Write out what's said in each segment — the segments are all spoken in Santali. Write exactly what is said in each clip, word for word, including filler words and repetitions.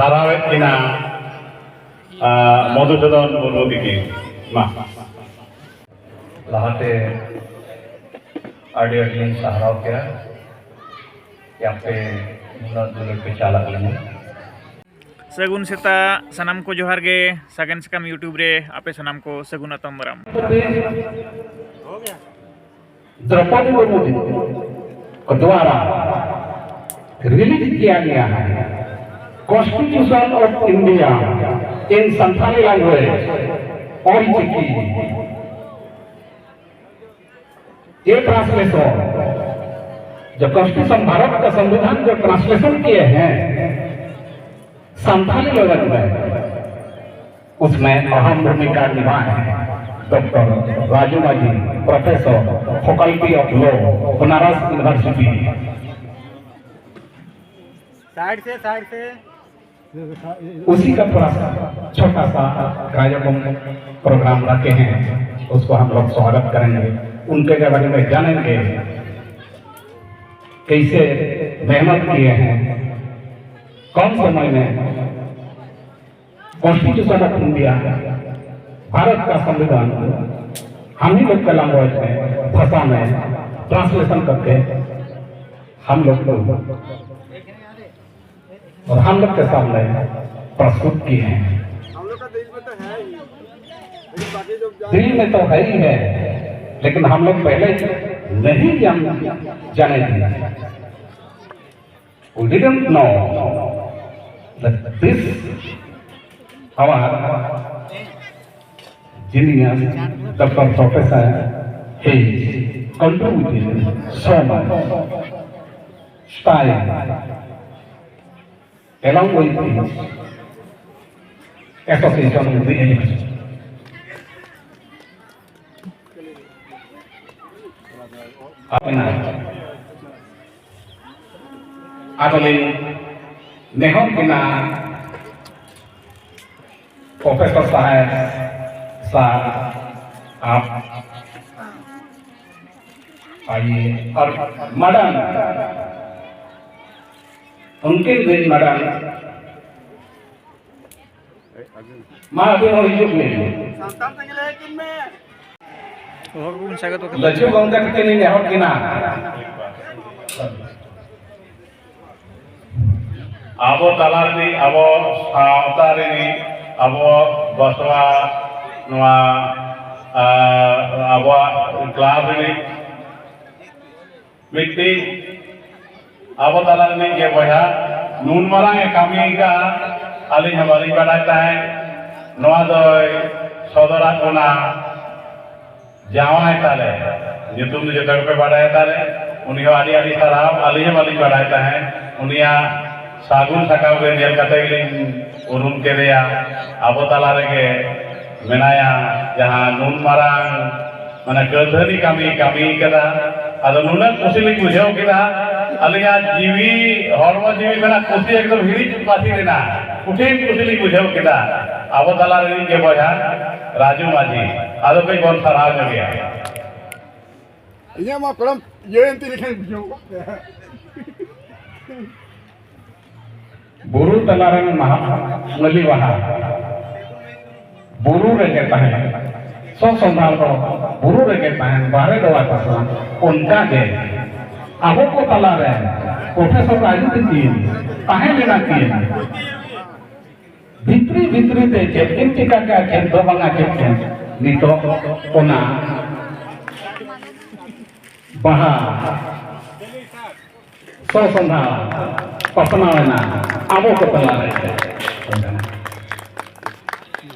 ᱥᱟᱨᱦᱟᱣᱮᱫ ᱠᱤᱱᱟ ᱢᱚᱫᱷᱩᱥᱩᱫᱚᱱ ᱢᱩᱨᱢᱩ ᱛᱤᱠᱤᱱ᱾ ᱢᱟ᱾ ᱞᱟᱦᱟᱛᱮ ᱟᱹᱰᱤ ᱟᱹᱰᱤ ᱞᱤᱧ ᱥᱟᱨᱦᱟᱣ ᱯᱮᱭᱟ ᱡᱮ ᱟᱯᱮ ᱱᱩᱱᱟᱹᱜ ᱫᱩᱞᱟᱹᱲ ᱯᱮ ᱪᱟᱞᱟᱜ ᱞᱤᱧᱟ᱾ ᱥᱟᱹᱜᱩᱱ ᱥᱮᱛᱟᱜ ᱥᱟᱱᱟᱢ ᱠᱚ, ᱡᱚᱦᱟᱨ ᱜᱮ᱾ ᱥᱟᱜᱮᱱ ᱥᱟᱠᱟᱢ YouTube ᱨᱮ ᱟᱯᱮ ᱥᱟᱱᱟᱢ ᱠᱚ ᱥᱟᱹᱜᱩᱱ ᱟᱛᱟᱝ ᱫᱟᱨᱟᱢ᱾ द्रौपदी मुर्मू जी के द्वारा रिलीज किया गया है Constitution of India in Santhali language, और चिकी। ये ट्रांसलेशन, जो कॉन्स्टिट्यूशन, भारत का संविधान जो ट्रांसलेशन किए हैं संथाली लैंग्वेज में, उसमें अहम भूमिका निभाए हैं डॉक्टर राजू माझी, professor, faculty of law, Banaras university. Side से, साइड से। उसी का थोड़ा सा छोटा सा कार्यक्रम प्रोग्राम रखे हैं, उसको हम लोग स्वागत करेंगे, उनके बारे में जानेंगे, कैसे मेहनत किए हैं, कम समय में कॉन्स्टिट्यूशन ऑफ इंडिया, भारत का संविधान, हम ही लोग के लैंग्वेज में, भाषा में ट्रांसलेशन करके हम लोग को और हम लोग के सामने प्रस्तुत किए हैं। हम लोग का दिल में तो है ही, लेकिन बाकी जो दिल में तो है ही है, लेकिन हम लोग पहले नहीं जान, जाने थे। We didn't know that this our genius, Doctor Professor, he contributed so much time along with the association with the education. ᱟᱵᱮᱱᱟᱜ ᱟᱫᱚᱞᱤᱧ ᱱᱮᱦᱚᱨ ᱠᱤᱱᱟ, प्रोफेसर साहब, सर, आप आइए। और मैडम, उनके भी मैडम, ᱢᱟ ᱟᱹᱵᱤᱱ ᱦᱚᱸ ᱦᱤᱡᱩᱜ ᱵᱤᱱ᱾ ᱞᱟᱹᱪᱩ ᱜᱚᱢᱠᱮ ᱛᱟᱹᱠᱤᱱ ᱞᱤᱧ ᱱᱮᱦᱚᱨ ᱠᱤᱱᱟ᱾ ᱟᱵᱚ ᱛᱟᱞᱟ ᱨᱤᱱᱤᱡ, ᱟᱵᱚ ᱥᱟᱶᱛᱟ ᱨᱤᱱᱤᱡ, ᱟᱵᱚ ᱵᱟᱥᱣᱟ, ᱱᱚᱣᱟ, ᱟ, ᱟᱵᱚᱣᱟᱜ ᱠᱞᱟᱵᱽ ᱨᱤᱱᱤᱡ ᱢᱤᱫᱴᱤᱡ ᱟᱵᱚ ᱛᱟᱞᱟ ᱨᱤᱱᱤᱡ ᱜᱮ ᱵᱚᱭᱦᱟ ᱱᱩᱱ ᱢᱟᱨᱟᱝ ᱮ ᱠᱟᱹᱢᱤ ᱟᱠᱟᱫᱼᱟ, ᱟᱹᱞᱤᱧ ᱦᱚᱸ ᱵᱟᱹᱞᱤᱧ ᱵᱟᱰᱟᱭ ᱛᱟᱦᱮᱸᱫ᱾ ᱱᱚᱣᱟ ᱫᱚᱭ ᱥᱚᱫᱚᱨᱟᱫ ᱵᱚᱱᱟ ᱡᱟᱶᱟᱭ ᱛᱟᱞᱮ, ᱧᱩᱛᱩᱢ ᱫᱚ ᱡᱚᱛᱚ ᱜᱮᱯᱮ ᱵᱟᱰᱟᱭ ᱛᱟᱞᱮ᱾ ᱩᱱᱤ ᱦᱚᱸ ᱟᱹᱰᱤ ᱟᱹᱰᱤ ᱥᱟᱨᱦᱟᱣ, ᱟᱹᱞᱤᱧ ᱦᱚᱸ ᱵᱟᱹᱞᱤᱧ ᱵᱟᱰᱟᱭ ᱛᱟᱦᱮᱸᱫ᱾ ᱩᱱᱤᱭᱟᱜ ᱥᱟᱹᱜᱩᱱ ᱥᱟᱠᱟᱢ ᱨᱮ ᱧᱮᱞ ᱠᱟᱛᱮ ᱜᱮᱞᱤᱧ ᱩᱨᱩᱢ ᱠᱮᱫᱮᱭᱟ᱾ ᱟᱵᱚ ᱛᱟᱞᱟ ᱨᱮᱜᱮ ᱢᱮᱱᱟᱭᱟ, ᱡᱟᱦᱟᱸ ᱱᱩᱱ ᱢᱟᱨᱟᱝ ᱢᱟᱱᱮ ᱠᱟᱹᱨᱫᱷᱟᱹᱱᱤ ᱠᱟᱹᱢᱤ ᱠᱟᱹᱢᱤ ᱠᱟᱫᱟ᱾ ᱟᱫᱚ ᱱᱩᱱᱟᱹᱜ ᱠᱩᱥᱤ ᱞᱤᱧ ᱵᱩᱡᱷᱟᱹᱣ ᱠᱮᱫᱟ, ᱟᱹᱞᱤᱧᱟᱜ ᱡᱤᱣᱤ ᱦᱚᱲᱢᱚ ᱡᱤᱣᱤ ᱢᱮᱱᱟᱜ ᱠᱩᱥᱤ ᱮᱠᱫᱚᱢ ᱦᱤᱨᱤᱡ ᱯᱟᱹᱥᱤᱨ ᱮᱱᱟ᱾ ᱠᱩᱴᱷᱤᱱ ᱠᱩᱥᱤ ᱞᱤᱧ ᱵᱩᱡᱷᱟᱹᱣ ᱠᱮᱫᱟ᱾ ᱟᱵᱚ ᱛᱟᱞᱟ ᱨᱤᱱᱤᱡ ᱜᱮ ᱵᱚᱭᱦᱟ ᱨᱟᱡᱩ ᱢᱟᱹᱡᱷᱤ, ᱟᱫᱚ ᱠᱟᱹᱡ ᱵᱚᱱ ᱥᱟᱨᱦᱟᱣ ᱧᱚᱜᱮᱭᱟ᱾ ᱤᱧᱟᱹᱜ ᱢᱟ ᱠᱚᱲᱟᱢ ᱤᱭᱟᱹᱭᱮᱱ ᱛᱤᱧ ᱞᱮᱠᱷᱟᱱ ᱵᱩᱡᱷᱟᱹᱣ ᱜᱚᱫ ᱠᱮᱫᱟ᱾ ᱵᱩᱨᱩ ᱛᱟᱞᱟ ᱨᱮᱱ ᱢᱟᱦᱟ ᱢᱟᱹᱞᱤ ᱵᱟᱦᱟ ᱵᱩᱨᱩ ᱨᱮᱜᱮ ᱛᱟᱦᱮᱱ, ᱥᱚ ᱥᱚᱸᱫᱷᱟᱲ ᱫᱚ ᱵᱩᱨᱩ ᱨᱮᱜᱮ ᱛᱟᱦᱮᱱ, ᱵᱟᱦᱨᱮ ᱫᱚ ᱵᱟᱭ ᱯᱟᱥᱱᱟᱣ᱾ ᱚᱱᱠᱟ ᱜᱮ ᱟᱵᱚ ᱠᱚ ᱛᱟᱞᱟ ᱨᱮ ᱯᱨᱚᱯᱷᱮᱥᱚᱨ ᱨᱟᱡᱽᱱᱤᱛᱤ ᱛᱟᱦᱮᱸ ᱞᱮᱱᱟ ᱠᱤᱱ᱾ ᱵᱷᱤᱛᱨᱤ ᱵᱷᱤᱛᱨᱤ ᱛᱮ ᱪᱮᱫ ᱠᱤᱱ ᱪᱤᱠᱟ ᱠᱮᱜᱼᱟ, ᱪᱮᱫ ᱫᱚ ᱵᱟᱝᱟ, ᱪᱮᱫ ᱪᱚᱝ ᱱᱤᱛᱚᱜ ᱚᱱᱟ ᱵᱟᱦᱟ ᱥᱚ ᱥᱚᱸᱫᱷᱟᱲ ᱯᱟᱥᱱᱟᱣ ᱮᱱᱟ ᱟᱵᱚ ᱠᱚ ᱛᱟᱞᱟ ᱨᱮ᱾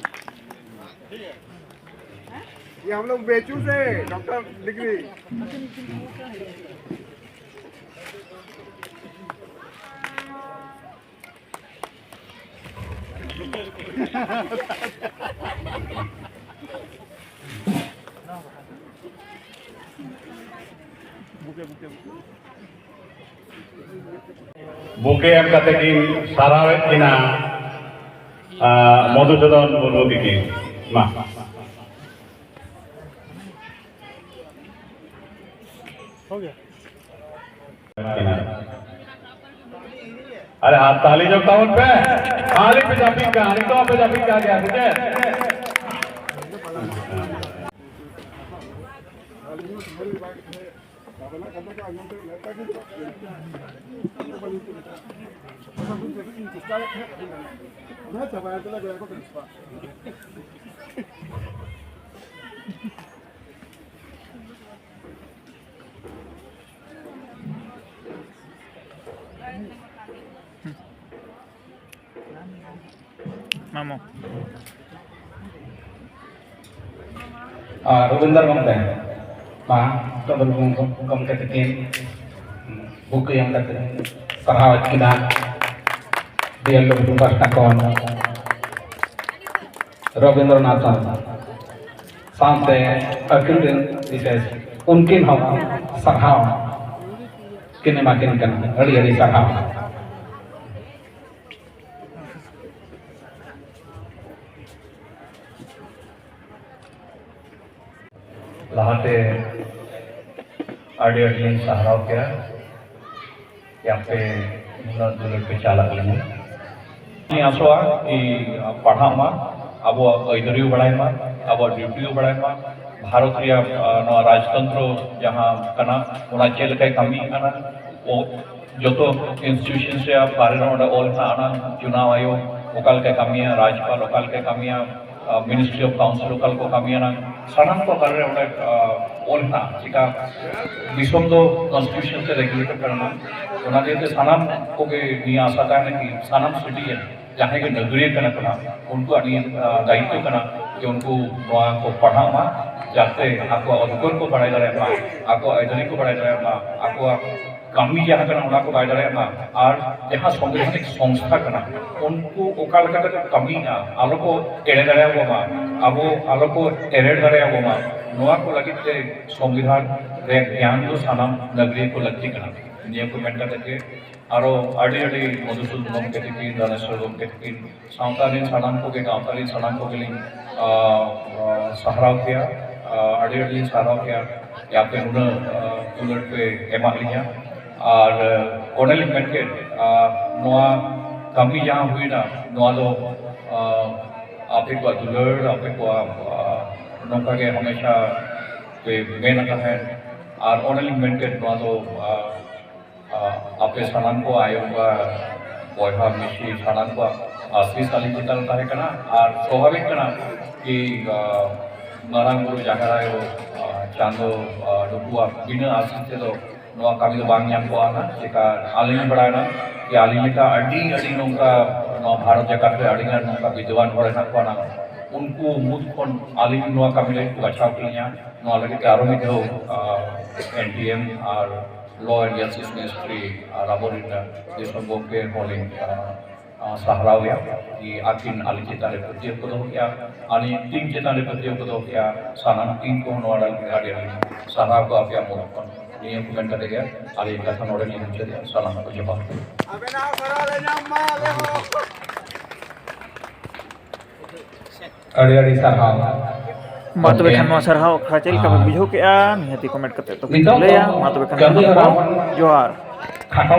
ये हम लोग बेचू से डॉक्टर डिग्री। ᱵᱩᱠᱮ ᱮᱢ ᱠᱟᱛᱮ ᱠᱤᱱ ᱥᱟᱨᱦᱟᱣᱮᱫ ᱠᱤᱱᱟ, ᱟ, ᱢᱚᱫᱷᱩᱥᱩᱫᱚᱱ ᱢᱩᱨᱢᱩ ᱛᱤᱠᱤᱱ᱾ ᱢᱟ᱾ ᱟᱨᱮ ᱟᱨ ᱛᱟᱞᱤ ᱡᱚᱢ ᱛᱟᱵᱚᱱ ᱯᱮ᱾ ᱠᱷᱟᱹᱞᱤ ᱯᱮ ᱡᱟᱹᱯᱤᱫ ᱠᱟᱜᱼᱟ, ᱱᱤᱛᱚᱜ ᱦᱚᱸᱯᱮ ᱡᱟᱹᱯᱤᱫ ᱠᱟᱜ ᱜᱮᱭᱟ ᱥᱮ ᱪᱮᱫ? ᱢᱟᱢᱚ᱾ ᱟᱨ ᱨᱚᱵᱤᱱᱫᱨᱚ ᱜᱚᱢᱠᱮ, ᱢᱟ, ᱨᱚᱵᱤᱱᱫᱨᱚ ᱜᱚᱢᱠᱮ ᱛᱟᱹᱠᱤᱱ ᱵᱩᱠ ᱮᱢ ᱠᱟᱛᱮ ᱥᱟᱨᱦᱟᱣ ᱮᱫ ᱠᱤᱱᱟ ᱵᱤ ᱮᱞ ᱰᱚᱵᱞᱤᱭᱩ ᱯᱟᱦᱴᱟ ᱠᱷᱚᱱ᱾ ᱨᱚᱵᱤᱱᱫᱨᱚᱱᱟᱛᱷ ᱥᱟᱶᱛᱮ ᱟᱹᱠᱤᱱ ᱨᱮᱱ ᱵᱤᱥᱮᱥ ᱩᱱᱠᱤᱱ ᱦᱚᱸ ᱥᱟᱨᱦᱟᱣ ᱠᱤᱱ ᱮᱢᱟ ᱠᱤᱱ ᱠᱟᱱᱟ᱾ ᱟᱹᱰᱤ ᱟᱹᱰᱤ ᱥᱟᱨᱦᱟᱣ᱾ ᱞᱟᱦᱟᱛᱮ ᱟᱹᱰᱤ ᱟᱹᱰᱤ ᱞᱤᱧ ᱥᱟᱨᱦᱟᱣ ᱠᱮᱭᱟ, ᱟᱯᱮ ᱱᱩᱱᱟᱹᱜ ᱫᱩᱞᱟᱹᱲ ᱯᱮ ᱪᱟᱞᱟᱜ ᱞᱤᱧᱟ᱾ ᱤᱧ ᱟᱥᱚᱜᱼᱟ ᱠᱤ ᱯᱟᱲᱦᱟᱜ ᱢᱟ, ᱟᱵᱚᱣᱟᱜ ᱟᱹᱭᱫᱟᱹᱨᱤ ᱵᱟᱲᱟᱭ ᱢᱟ, ᱟᱵᱚᱣᱟᱜ ᱰᱤᱭᱩᱴᱤ ᱵᱟᱲᱟᱭ ᱢᱟ, ᱵᱷᱟᱨᱚᱛ ᱨᱮᱭᱟᱜ, ᱟ, ᱱᱚᱣᱟ ᱨᱟᱡᱽᱛᱚᱱᱛᱨᱚ ᱡᱟᱦᱟᱸ ᱠᱟᱱᱟ, ᱚᱱᱟ ᱪᱮᱫ ᱞᱮᱠᱟᱭ ᱠᱟᱹᱢᱤ ᱠᱟᱱᱟ, ᱚ, ᱡᱚᱛᱚ ᱤᱱᱥᱴᱤᱴᱤᱭᱩᱥᱚᱱᱥ ᱨᱮᱭᱟᱜ ᱵᱟᱨᱮ ᱨᱮ ᱚᱸᱰᱮ ᱚᱞ ᱦᱮᱱᱟᱜᱼᱟ, ᱚᱱᱟ ᱪᱩᱱᱟᱣ ᱟᱭᱳᱜᱽ ᱚᱠᱟ ᱞᱮᱠᱟᱭ ᱠᱟᱹᱢᱤᱭᱟ, ᱨᱟᱡᱽᱯᱟᱞ ᱚᱠᱟ ᱞᱮᱠᱟᱭ ᱠᱟᱹᱢᱤᱭᱟ, ᱟ, ᱢᱤᱱᱤᱥᱴᱨᱤ ᱚᱯᱷ ᱠᱟᱣᱩᱱᱥᱤᱞ ᱚᱠᱟ ᱞᱮᱠᱟ ᱠᱟᱹᱢᱤᱭᱟ, ᱚᱱᱟ ᱥᱟᱱᱟᱢ ᱠᱚ ᱵᱟᱨᱮ ᱨᱮ ᱚᱸᱰᱮ, ᱟ, ᱚᱞ ᱦᱮᱱᱟᱜᱼᱟ, ᱪᱮᱠᱟ ᱫᱤᱥᱚᱢ ᱫᱚ ᱠᱚᱱᱥᱴᱤᱴᱤᱭᱩᱥᱚᱱ ᱛᱮ ᱨᱮᱜᱩᱞᱮᱴᱮᱰ ᱠᱟᱱᱟ᱾ ᱚᱱᱟ ᱤᱭᱟᱹᱛᱮ ᱥᱟᱱᱟᱢ ᱠᱚᱜᱮ ᱱᱤᱭᱟᱹ ᱟᱥᱟ ᱛᱟᱦᱮᱱᱟ ᱠᱤ ᱥᱟᱱᱟᱢ ᱥᱤᱴᱤᱡᱮᱱ ᱡᱟᱦᱟᱸᱭ ᱜᱮ ᱱᱟᱜᱽᱨᱤᱠ ᱠᱟᱱᱟ ᱠᱚ ᱱᱟᱜ, ᱩᱱᱠᱩᱣᱟᱜ ᱱᱤᱭᱟᱹ, ᱟ, ᱫᱟᱭᱤᱛᱛᱚ ᱠᱟᱱᱟ ᱡᱮ ᱩᱱᱠᱩ ᱱᱚᱣᱟ ᱠᱚ ᱯᱟᱲᱦᱟᱜ ᱢᱟ, ᱡᱟᱛᱮ ᱟᱠᱚᱣᱟᱜ ᱚᱫᱷᱤᱠᱟᱨ ᱠᱚ ᱵᱟᱲᱟᱭ ᱫᱟᱲᱮᱭᱟᱜ ᱢᱟ, ᱟᱠᱚᱣᱟᱜ ᱟᱹᱭᱫᱟᱹᱨᱤ ᱠᱚ ᱵᱟᱲᱟᱭ ᱫᱟᱲᱮᱭᱟᱜ ᱢᱟ, ᱟᱠᱚᱣᱟᱜ ᱠᱟᱹᱢᱤ ᱡᱟᱦᱟᱸ ᱠᱟᱱᱟ ᱚᱱᱟ ᱠᱚ ᱵᱟᱲᱟᱭ ᱫᱟᱲᱮᱭᱟᱜ ᱢᱟ, ᱟᱨ ᱡᱟᱦᱟᱸ ᱥᱚᱝᱵᱤᱫᱷᱟᱱᱤᱠ ᱥᱚᱝᱥᱛᱷᱟ ᱠᱟᱱᱟ ᱩᱱᱠᱩ ᱚᱠᱟ ᱞᱮᱠᱟ ᱠᱟᱛᱮ ᱠᱟᱹᱢᱤᱭᱮᱫᱼᱟ, ᱟᱞᱚ ᱠᱚ ᱮᱲᱮ ᱫᱟᱲᱮᱭᱟᱵᱚ ᱢᱟ, ᱟᱵᱚ ᱟᱞᱚ ᱠᱚ ᱮᱲᱮ ᱫᱟᱲᱮᱭᱟᱵᱚ ᱢᱟ, ᱱᱚᱣᱟ ᱠᱚ ᱞᱟᱹᱜᱤᱫ ᱛᱮ ᱥᱚᱝᱵᱤᱫᱷᱟᱱ ᱨᱮ ᱜᱮᱭᱟᱱ ᱫᱚ ᱥᱟᱱᱟᱢ ᱱᱟᱜᱽᱨᱤᱠ ᱠᱚ ᱞᱟᱹᱠᱛᱤ ᱠᱟᱱᱟ᱾ ᱱᱤᱭᱟᱹ ᱠᱚ ᱢᱮᱱ ᱠᱟᱛᱮ ᱜᱮ ᱟᱨᱚ ᱟᱹᱰᱤ ᱟᱹᱰᱤ ᱢᱚᱫᱷᱩᱥᱩᱫᱚᱱ ᱜᱚᱢᱠᱮ ᱛᱟᱹᱠᱤᱱ, ᱫᱟᱱᱮᱥᱣᱚᱨ ᱜᱚᱢᱠᱮ ᱛᱟᱹᱠᱤᱱ, ᱥᱟᱶᱛᱟ ᱨᱮᱱ ᱥᱟᱱᱟᱢ ᱠᱚᱜᱮ, ᱜᱟᱶᱛᱟ ᱨᱮᱱ ᱥᱟᱱᱟᱢ ᱠᱚᱜᱮᱞᱤᱧ, ᱟ, ᱟ, ᱥᱟᱨᱦᱟᱣ ᱯᱮᱭᱟ, ᱟ, ᱟᱹᱰᱤ ᱟᱹᱰᱤ ᱞᱤᱧ ᱥᱟᱨᱦᱟᱣ ᱯᱮᱭᱟ ᱡᱮ ᱟᱯᱮ ᱱᱩᱱᱟᱹᱜ, ᱟ, ᱫᱩᱞᱟᱹᱲ ᱯᱮ ᱮᱢᱟᱜ ᱞᱤᱧᱟ᱾ ᱟᱨ, ᱟ, ᱚᱸᱰᱮᱞᱤᱧ ᱢᱮᱱ ᱠᱮᱫ, ᱟᱨ ᱱᱚᱣᱟ ᱠᱟᱹᱢᱤ ᱡᱟᱦᱟᱸ ᱦᱩᱭᱱᱟ, ᱱᱚᱣᱟ ᱫᱚ, ᱟᱨ ᱟᱯᱮ ᱠᱚᱣᱟᱜ ᱫᱩᱞᱟᱹᱲ, ᱟᱯᱮ ᱠᱚᱣᱟᱜ, ᱟᱨ ᱱᱚᱝᱠᱟ ᱜᱮ ᱦᱟᱢᱮᱥᱟ ᱯᱮ ᱢᱮᱱ ᱛᱟᱦᱮᱸᱫ᱾ ᱟᱨ ᱚᱸᱰᱮᱞᱤᱧ ᱢᱮᱱ ᱠᱮᱫ, ᱱᱚᱣᱟ ᱫᱚ, ᱟᱨ, ᱟᱨ ᱟᱯᱮ ᱥᱟᱱᱟᱢ ᱠᱚ ᱟᱭᱳ ᱵᱟᱵᱟ, ᱵᱚᱭᱦᱟ ᱢᱤᱥᱤ, ᱥᱟᱱᱟᱢ ᱠᱚᱣᱟᱜ ᱟᱥᱤᱥ ᱟᱹᱞᱤᱧ ᱪᱮᱛᱟᱱ ᱨᱮ ᱛᱟᱦᱮᱸ ᱠᱟᱱᱟ᱾ ᱟᱨ ᱥᱟᱵᱷᱟᱵᱤᱠ ᱠᱟᱱᱟ ᱠᱤ, ᱟᱨ ᱢᱟᱨᱟᱝ ᱵᱩᱨᱩ, ᱡᱟᱦᱮᱨ ᱟᱭᱳ, ᱟᱨ ᱪᱟᱸᱫᱚ, ᱟᱨ ᱱᱩᱠᱩᱣᱟᱜ ᱵᱤᱱᱟᱹ ᱟᱥᱤᱥ ᱛᱮᱫᱚ ᱱᱚᱣᱟ ᱠᱟᱹᱢᱤ ᱫᱚ ᱵᱟᱝ ᱧᱟᱢ ᱠᱚᱜᱼᱟ ᱱᱟᱜ᱾ ᱪᱮᱠᱟ ᱟᱹᱞᱤᱧ ᱞᱤᱧ ᱵᱟᱲᱟᱭᱟ ᱱᱟᱜ, ᱡᱮ ᱟᱹᱞᱤᱧ ᱞᱮᱠᱟ ᱟᱹᱰᱤ, ᱟᱹᱰᱤ ᱱᱚᱝᱠᱟ ᱱᱚᱣᱟ ᱵᱷᱟᱨᱚᱛ ᱡᱟᱠᱟᱛ ᱨᱮ ᱟᱹᱰᱤ ᱜᱟᱱ ᱱᱚᱝᱠᱟ ᱵᱤᱫᱽᱫᱟᱹᱣᱟᱱ ᱦᱚᱲ ᱦᱮᱱᱟᱜ ᱠᱚᱣᱟ ᱱᱟᱜ᱾ ᱩᱱᱠᱩ ᱢᱩᱫᱽ ᱠᱷᱚᱱ ᱟᱹᱞᱤᱧ ᱱᱚᱣᱟ ᱠᱟᱹᱢᱤ ᱞᱟᱹᱜᱤᱫ ᱠᱚ ᱵᱟᱪᱷᱟᱣ ᱠᱮᱫ ᱞᱤᱧᱟ᱾ ᱱᱚᱣᱟ ᱞᱟᱹᱜᱤᱫ ᱛᱮ ᱟᱨᱚ ᱢᱤᱫ ᱫᱷᱟᱣ, ᱟᱨ, ᱮᱱ ᱰᱤ ᱮᱢ ᱟᱨ Law and Justice Ministry ᱟᱨ ᱟᱵᱚᱨᱮᱱ ᱫᱤᱥᱚᱢ ᱜᱚᱢᱠᱮ ᱦᱚᱸᱞᱤᱧ, ᱟᱨ, ᱟᱨ ᱥᱟᱨᱦᱟᱣᱮᱭᱟ᱾ ᱡᱮ ᱟᱹᱠᱤᱱ ᱟᱹᱞᱤᱧ ᱪᱮᱛᱟᱱ ᱨᱮ ᱯᱟᱹᱛᱭᱟᱹᱣ ᱠᱚ ᱫᱚᱦᱚ ᱠᱮᱜᱼᱟ, ᱟᱹᱞᱤᱧ ᱴᱤᱢ ᱪᱮᱛᱟᱱ ᱨᱮ ᱯᱟᱹᱛᱭᱟᱹᱣ ᱠᱚ ᱫᱚᱦᱚ ᱠᱮᱜᱼᱟ, ᱥᱟᱱᱟᱢ ᱴᱤᱢ ᱠᱚᱦᱚᱸ ᱱᱚᱣᱟ ᱞᱟᱹᱜᱤᱫ ᱟᱹᱰᱤ ᱟᱹᱰᱤ ᱥᱟᱨᱦᱟᱣ ᱠᱚ ᱟᱯᱮᱭᱟᱜ ᱢᱚᱦᱚᱛ ᱠᱷᱚᱱ᱾ ᱱᱤᱭᱟᱹ ᱠᱚ ᱢᱮᱱ ᱠᱟᱛᱮ ᱜᱮ ᱟᱹᱞᱤᱧ ᱠᱟᱛᱷᱟ ᱱᱚᱰᱮ ᱞᱤᱧ ᱢᱩᱪᱟᱹᱫᱮᱜᱼᱟ᱾ ᱥᱟᱱᱟᱢ ᱠᱚ ᱡᱚᱦᱟᱨ᱾ ᱟᱹᱰᱤ ᱟᱹᱰᱤ ᱥᱟᱨᱦᱟᱣ᱾ ᱢᱟ ᱛᱚᱵᱮ ᱠᱷᱟᱱ ᱱᱚᱣᱟ ᱥᱟᱨᱦᱟᱣ ᱟᱠᱷᱲᱟ ᱪᱮᱫ ᱞᱮᱠᱟ ᱯᱮ ᱵᱩᱡᱷᱟᱹᱣ ᱠᱮᱜᱼᱟ? ᱱᱤᱦᱟᱹᱛᱤ ᱠᱚᱢᱮᱱᱴ ᱠᱟᱛᱮ ᱛᱚᱵᱮ ᱱᱤᱛᱚᱜ ᱞᱟᱹᱭᱟ᱾ ᱢᱟ ᱛᱚᱵᱮ ᱠᱷᱟᱱ ᱠᱟᱹᱢᱤ ᱦᱚᱨᱟ ᱵᱚᱱ ᱡᱚᱦᱟᱨ᱾ ᱠᱷᱟᱴᱚ